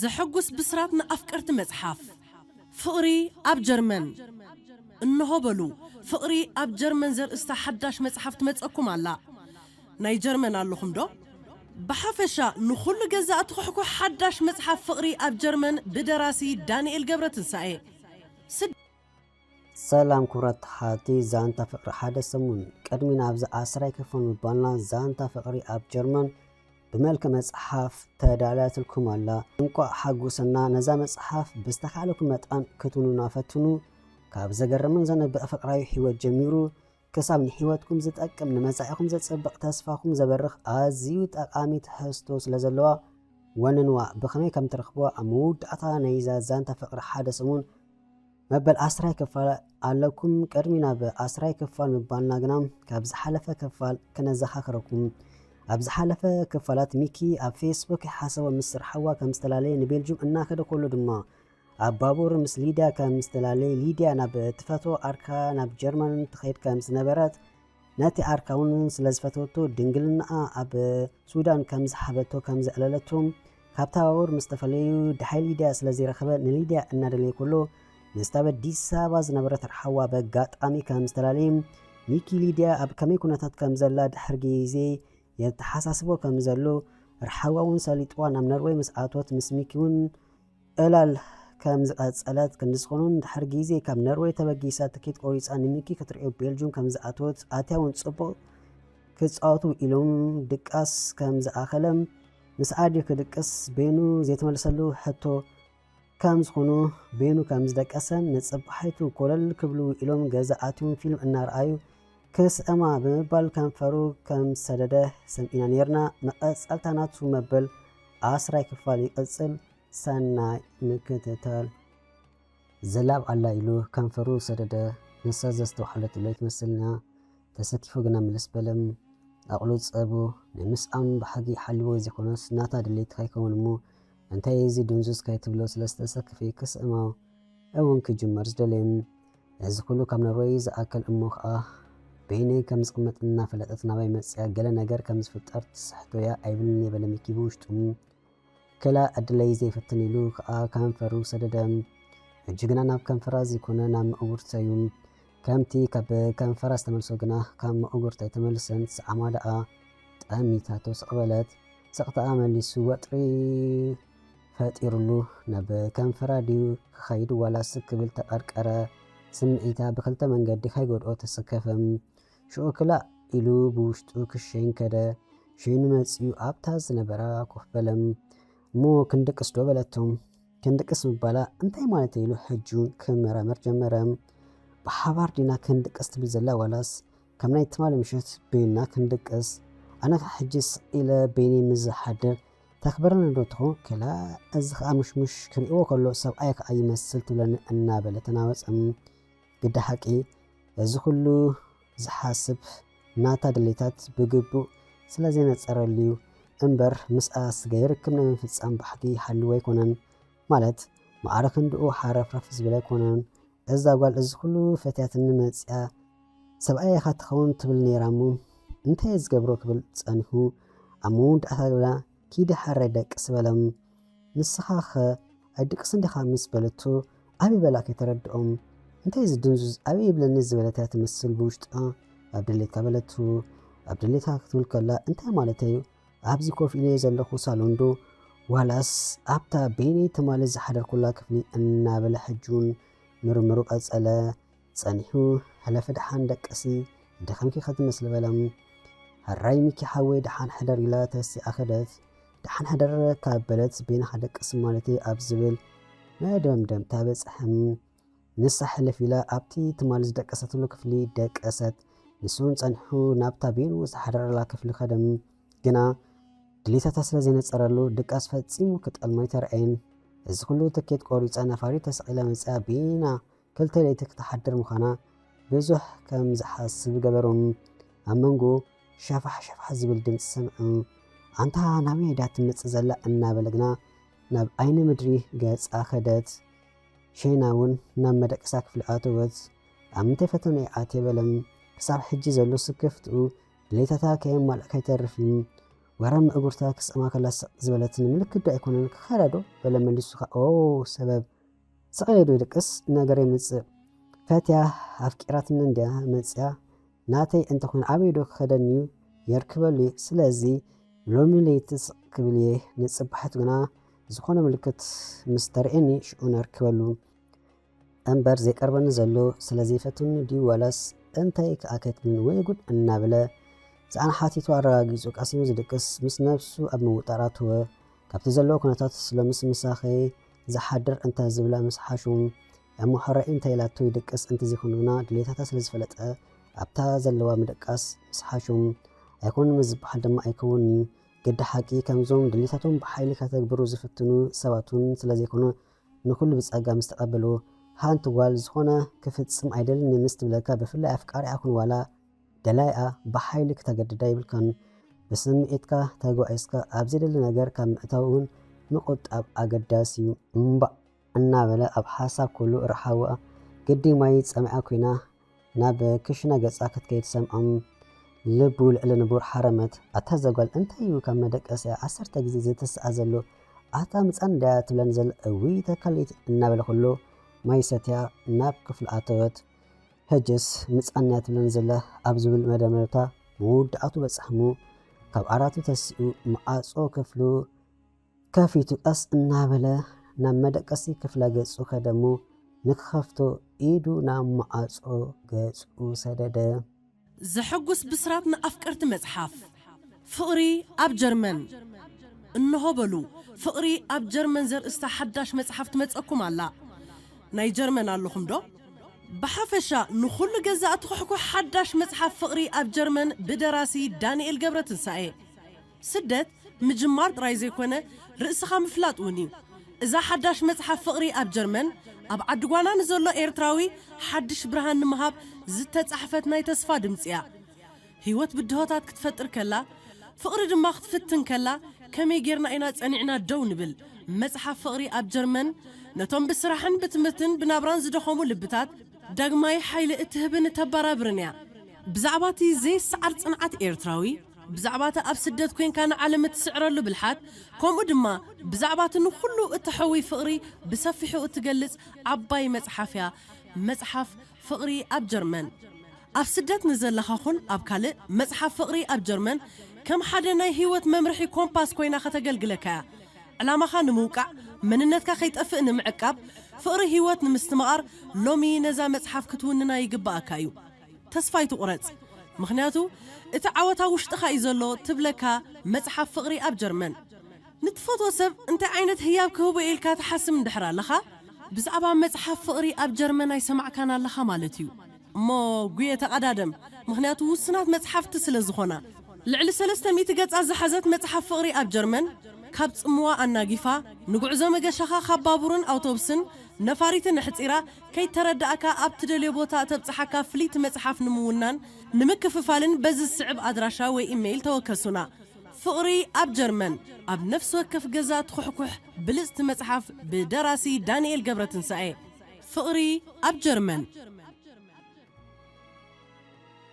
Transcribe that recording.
ዘሐጉስ ብስራት ንኣፍቀርቲ መጽሓፍ ፍቕሪ ኣብ ጀርመን። እንሆ በሉ፣ ፍቕሪ ኣብ ጀርመን ዘርእስታ ሓዳሽ መጽሓፍ ትመጸኩም ኣላ። ናይ ጀርመን ኣለኹም ዶ? ብሓፈሻ ንኹሉ ገዛእቲ ኩሕኩሕ ሓዳሽ መጽሓፍ ፍቕሪ ኣብ ጀርመን ብደራሲ ዳንኤል ገብረትንሳኤ። ስድ- ሰላም ክቡራት ተሓቲ ዛንታ ፍቕሪ ሓደ ሰሙን ቅድሚ ናብዚ ዓስራይ ክፋል ምባልና ዛንታ ፍቕሪ ኣብ ጀርመን ብመልክዕ መጽሓፍ ተዳልያትልኩም ኣላ። እንቋዕ ሓጎሰና። ነዛ መጽሓፍ ብዝተኻእለኩም መጠን ክትውንና ፈትኑ። ካብ ዘገርምን ዘነብዕ ፍቕራዊ ህይወት ጀሚሩ ክሳብ ንህይወትኩም ዝጠቅም ንመጻኢኹም ዘጸብቕ ተስፋኹም ዘበርኽ ኣዝዩ ጠቓሚ ትሕዝቶ ስለ ዘለዋ ወንንዋ። ብኸመይ ከም ትረኽብዋ ኣብ መወዳእታ ናይዛ ዛንታ ፍቕሪ ሓደ ሰሙን መበል ዓስራይ ክፋል ኣለኩም። ቅድሚ ናብ ዓስራይ ክፋል ምባልና ግና ካብ ዝሓለፈ ክፋል ክነዘኻኽረኩም። ኣብ ዝሓለፈ ክፋላት ሚኪ ኣብ ፌስቡክ ይሓሰቦ ምስ ስርሓዋ ከም ዝተላለየ ንቤልጁም እናኸደ ከሎ ድማ ኣብ ባቡር ምስ ሊድያ ከም ዝተላለየ ሊድያ ናብ ትፈትዎ ኣርካ ናብ ጀርመን ትኸይድ ከም ዝነበረት ነቲ ኣርካ እውን ስለ ዝፈተወቶ ድንግልናኣ ኣብ ሱዳን ከም ዝሓበቶ ከም ዘዕለለቶ ካብታ ባቡር ምስ ተፈለዩ ድሓይ ሊድያ ስለ ዘይረኸበ ንሊድያ እናደለየ ከሎ ምስታ ኣብ ኣዲስ ኣበባ ዝነበረት ርሓዋ በጋጣሚ ከም ዝተላለየ ሚኪ ሊድያ ኣብ ከመይ ኩነታት ከም ዘላ ድሕር ግዜ የተሓሳስቦ ከም ዘሎ ርሓዋ እውን ሰሊጥዋ ናብ ነርወይ ምስ ኣትወት ምስ ሚኪ እውን ዕላል ከም ዝቐጸለት ክንዲ ዝኾኑን ድሕር ግዜ ካብ ነርወይ ተበጊሳ ትኬት ቆሪጻ ንሚኪ ክትርእዮ ቤልጁም ከም ዝኣትወት ኣትያ እውን ጽቡቕ ክጻወቱ ኢሎም ድቃስ ከም ዝኣኸለ ምስ ኣድዩ ክድቅስ ቤኑ ዘይተመለሰሉ ሕቶ ከም ዝኾኑ ቤኑ ከም ዝደቀሰን ንጽባሒቱ ኮለል ክብሉ ኢሎም ገዛ ኣትዮም ፊልም እናረኣዩ ክስእማ ብምባል ከንፈሩ ከም ሰደደ ሰሚዕና ነይርና። መቐጸልታ ናቱ መበል ዓስራይ ክፋል ይቕጽል። ሰናይ ምክትታል። ዘላብ ኣላ ኢሉ ከንፈሩ ሰደደ። ንሳ ዘስተውዓለት ለይትመስልና ተሰኪፉ ግና ምልስ በለም። ኣቕሉ ጸቡ ናይ ምስኣም ባህጊ ሓልዎ ዘይኮነስ ናታ ድሌት ከይከውን እሞ እንታይ እዚ ድንዙዝ ከይትብሎ ስለ ዝተሰክፈ ክስእማ እውን ክጅመር ዝደለየም። እዚ ኩሉ ካብ ነሮይ ዝኣክል እሞ ኸኣ በይነይ ከም ዝቕመጥ እናፈለጠት ናባይ መጽያ ገለ ነገር ከም ዝፍጠር ትስሕቶ እያ ኣይብልን እየ በለ ሚኪ ብውሽጡ። ክላ ዕድለይ ዘይፍትን ኢሉ ከኣ ከንፈሩ ሰደደ። ሕጂ ግና ናብ ከንፈራ ዘይኮነ ናብ መእጉርተዩ። ከምቲ ካብ ከንፈራ ዝተመልሶ ግና ካብ መእጉርታ ኣይተመልሰን። ሰዓማ ደኣ ጠሚታቶ ስቕ በለት። ስቕታኣ መሊሱ ወጥሪ ፈጢሩሉ። ናብ ከንፈራ ድዩ ክኸይድ ዋላስ ክብል ተቐርቀረ። ስምዒታ ብኽልተ መንገዲ ከይጎድኦ ተሰከፈ። ሽዑ ክላእ ኢሉ ብውሽጡ ክሸይን ከደ። ሸይኑ መጺኡ ኣብታ ዝነበራ ኮፍ በለ። እሞ ክንድቅስ ዶ በለቶ። ክንድቅስ ምባላ እንታይ ማለት ኢሉ ሕጂ እውን ክመራመር ጀመረ። ብሓባር ዲና ክንድቅስ ትብል ዘላ ዋላስ ከም ናይ ትማሊ ምሸት በይንና ክንድቅስ? ኣነ ከ ሕጂ ስቕ ኢለ በይነይ ምስ ዝሓድር ተኽብረኒ ዶ ትኸውን? ክላ እዚ ኸኣ ምሽሙሽ ክርእይዎ ከሎ ሰብኣይ ከኣ ይመስል ትብለኒ እናበለ ተናወጸ። ግዳ ሓቂ እዚ ኩሉ ዝሓስብ ናታ ድሌታት ብግቡእ ስለ ዘይነጸረሉ'ዩ እምበር ምስኣ ስገይ ርክብ ናይ ምፍጻም ባህጊ ይሃልዎ ኣይኮነን። ማለት ማዕረ ክንድኡ ሓረፍረፍ ዝብል ኣይኮነን። እዛ ጓል እዚ ኩሉ ፈትያትኒ መጺኣ ሰብኣይ ኢኻ ትኸውን ትብል ነይራ እሞ እንታይ እየ ዝገብሮ ክብል ጸኒሑ ኣብ መወዳእታ ግና ኪዲ ሓራይ ደቅስ በለ። ንስኻ ኸ ኣይድቅስን ዲኻ ምስ በለቶ ኣበይ በላ ከይተረድኦም እንታይ እዚ ድንዙዝ ኣበይ ይብለኒ ዝበለት እያ ትመስል ብውሽጣ ኣብ ድሌትካ በለቶ። ኣብ ድሌትካ ክትብል ከላ እንታይ ማለት እዩ? ኣብዚ ኮፍ ኢለ ዘለኹ ሳሎን ዶ ዋላስ ኣብታ በይነይ ትማሊ ዝሓደርኩላ ክፍሊ እናበለ ሕጂ እውን ምርምሩ ቀጸለ። ጸኒሑ፣ ሕለፊ ደሓን ደቅሲ፣ ደኺምኪ ኢኺ ትመስሊ በለ። ሕራይ ሚኪ ሓወይ ደሓን ሕደር ኢላ ተሲኣ ከደት። ደሓን ሕደር ካብ በለት በይንኻ ደቅስ ማለተይ ኣብ ዝብል መደምደምታ በጽሐ። ንሳ ሕልፍ ኢላ ኣብቲ ትማሊ ዝደቀሰትሉ ክፍሊ ደቀሰት። ንሱ እውን ጸኒሑ ናብታ በይኑ ዝሓደረላ ክፍሊ ከደ። ግና ድሌታታ ስለ ዘይነጸረሉ ድቃስ ፈጺሙ ክጠልሞ ኣይተራእየን። እዚ ኩሉ ትኬት ቆሪጻ ነፋሪት ተሰቒላ መጺኣ በይና ክልተ ለይቲ ክትሓድር ምዃና ብዙሕ ከም ዝሓስብ ገበሩ። ኣብ መንጎ ሸፋሕ ሸፋሕ ዝብል ድምጺ ሰምዑ። ኣንታ ናበይ ድያ ትመጽእ ዘላ እናበለ ግና ናብ ዓይኒ ምድሪ ገጻ ከደት። ሸይና እውን ናብ መደቀሳ ክፍሊ ኣተወት። ኣብ ምንታይ ፈተነ እየ ኣትየ በለ። ክሳብ ሕጂ ዘሎ ስክፍትኡ ድሌታታ ከየማልእ ከይተርፍ እዩ። ወረ ምእጉርታ ክስእማ ከላ ስቕ ዝበለትኒ ምልክት ዶ ኣይኮነን ክኸዳ ዶ? በለ መሊሱ ከኣ፣ ኦ፣ ሰበብ ስቕ ኢለ ዶ ይድቅስ? ነገር የምጽእ። ፈትያ ኣፍቂራትኒ እንድያ መጽያ ናተይ እንተኾነ ኣበይ ዶ ክኸደኒ እዩ? የርክበሉ እዩ። ስለዚ ሎሚ ለይቲ ስቕ ክብል እየ። ንጽባሒቱ ግና ዝኾነ ምልክት ምስ ተርእየኒ ሽዑ ነርክበሉ። እምበር ዘይቀርበኒ ዘሎ ስለ ዘይፈትኒ ድዩ ዋላስ እንታይ ከኣ ከይትብልኒ ወይ ጉድ እናበለ ዝኣን ሓቲቱ ኣረጋጊጹ ቀሲኑ ዝድቅስ ምስ ነብሱ ኣብ ምውጣር ኣተወ። ካብቲ ዘለዎ ኩነታት ሎምስ ምሳኸ ዝሓድር እንተ ዝብላ ምስ ሓሹ እሞ ሕራይ እንታይ ኢላቶ ይድቅስ እንተዘይኮነ ግና ድሌታታ ስለ ዝፈለጠ ኣብታ ዘለዋ ምድቃስ ምስ ሓሹ ኣይኮኑን ምስ ዝበሃል ድማ ኣይከውንን'ዩ። ግዲ ሓቂ ከምዞም ድሌታቶም ብሓይሊ ከተግብሩ ዝፍትኑ ሰባት እውን ስለ ዘይኮኑ ንኹሉ ብጸጋ ምስ ተቐበልዎ፣ ሓንቲ ጓል ዝኾነ ክፍጽም ኣይደልን ምስ ትብለካ ብፍላይ ኣፍቃሪኣ ኩን ዋላ ደላይኣ ብሓይሊ ክተገድዳ የብልካን። ብስምዒትካ ተጓዒዝካ ኣብ ዘይደሊ ነገር ካብ ምእታው እውን ምቑጣብ ኣገዳሲ እዩ። እምባእ እናበለ ኣብ ሓሳብ ኩሉ ረሓዋ ግዲ ማይ ጸሚኣ ኮይና ናብ ክሽነ ገጻ ክትከይድ ሰምዓም። ልቡ ልዕሊ ንቡር ሓረመት። ኣታ ዘጓል እንታይ እዩ ካብ መደቀሲኣ ዓሰርተ ግዜ ዝትስኣ ዘሎ? ኣታ ምጻን ድያ ትብለን ዘላ? እውይ ተካሊት እናበለ ኩሉ ማይ ሰትያ ናብ ክፍሉ ኣተወት። ሕጅስ ምጻን እያ ትብለን ዘላ ኣብ ዝብል መደምደምታ መወዳእቱ በጻሕሙ። ካብ ዓራቱ ተሲኡ መዓጾ ክፍሉ ከፊቱ ቀስ እናበለ ናብ መደቀሲ ክፍለ ገጹ ከደሞ ንክኸፍቶ ኢዱ ናብ መዓጾ ገጹ ሰደደ። ዘሐጉስ ብስራት ንኣፍቀርቲ መጽሓፍ ፍቕሪ ኣብ ጀርመን። እንሆ በሉ፣ ፍቕሪ ኣብ ጀርመን ዘርእስታ ሓዳሽ መጽሓፍ ትመጸኩም ኣላ። ናይ ጀርመን ኣለኹም ዶ? ብሓፈሻ ንኹሉ ገዛእቲ ኩሕኩሕ ሓዳሽ መጽሓፍ ፍቕሪ ኣብ ጀርመን ብደራሲ ዳንኤል ገብረትንሳኤ። ስደት ምጅማር ጥራይ ዘይኮነ ርእስኻ ምፍላጥ እውን እዩ። እዛ ሓዳሽ መጽሓፍ ፍቕሪ ኣብ ጀርመን ኣብ ዓዲ ጓና ንዘሎ ኤርትራዊ ሓድሽ ብርሃን ንምሃብ ዝተጻሕፈት ናይ ተስፋ ድምጺ እያ። ህይወት ብድሆታት ክትፈጥር ከላ፣ ፍቕሪ ድማ ክትፍትን ከላ፣ ከመይ ጌርና ኢና ጸኒዕና ደው ንብል? መጽሓፍ ፍቕሪ ኣብ ጀርመን ነቶም ብስራሕን ብትምህርትን ብናብራን ዝደኸሙ ልብታት ዳግማይ ሓይሊ እትህብን እተበራብርን እያ። ብዛዕባ እቲ ዘይሰዓር ጽንዓት ኤርትራዊ፣ ብዛዕባ እቲ ኣብ ስደት ኮይንካ ንዓለም እትስዕረሉ ብልሓት፣ ከምኡ ድማ ብዛዕባ እቲ ንኹሉ እትሐዊ ፍቕሪ ብሰፊሑ እትገልጽ ዓባይ መጽሓፍ እያ፣ መጽሓፍ ፍቕሪ ኣብ ጀርመን። ኣብ ስደት ንዘለኻ ኹን ኣብ ካልእ፣ መጽሓፍ ፍቕሪ ኣብ ጀርመን ከም ሓደ ናይ ህይወት መምርሒ ኮምፓስ ኮይና ከተገልግለካ እያ። ዕላማኻ ንምውቃዕ፣ መንነትካ ከይጠፍእ ንምዕቃብ፣ ፍቕሪ ህይወት ንምስትምቓር ሎሚ ነዛ መጽሓፍ ክትውንና ይግብኣካ እዩ። ተስፋ ኣይትቑረጽ፣ ምኽንያቱ እቲ ዓወት ኣብ ውሽጥኻ እዩ ዘሎ ትብለካ መጽሓፍ ፍቕሪ ኣብ ጀርመን። ንትፈትዎ ሰብ እንታይ ዓይነት ህያብ ክህቦ ኢልካ ትሓስብ እንድሕር ኣለኻ፣ ብዛዕባ መጽሓፍ ፍቕሪ ኣብ ጀርመን ኣይሰማዕካን ኣለኻ ማለት እዩ። እሞ ጉየ ተቐዳደም፣ ምኽንያቱ ውሱናት መጽሓፍቲ ስለ ዝኾና። ልዕሊ ሰለስተ ሚእቲ ገጻት ዝሓዘት መጽሓፍ ፍቕሪ ኣብ ጀርመን፣ ካብ ጽምዋ ኣናጊፋ፣ ንጉዕዞ መገሻኻ ካብ ባቡርን ኣውቶቡስን ነፋሪትን ኣሕጺራ፣ ከይተረዳእካ ኣብ ትደልዮ ቦታ እተብጽሓካ ፍልይቲ መጽሓፍ ንምውናን ንምክፍፋልን በዚ ዝስዕብ ኣድራሻ ወይ ኢሜይል ተወከሱና። ፍቕሪ ኣብ ጀርመን፣ ኣብ ነፍሲ ወከፍ ገዛ ትኹሕኩሕ ብልጽቲ መጽሓፍ ብደራሲ ዳንኤል ገብረትንሳኤ። ፍቕሪ ኣብ ጀርመን።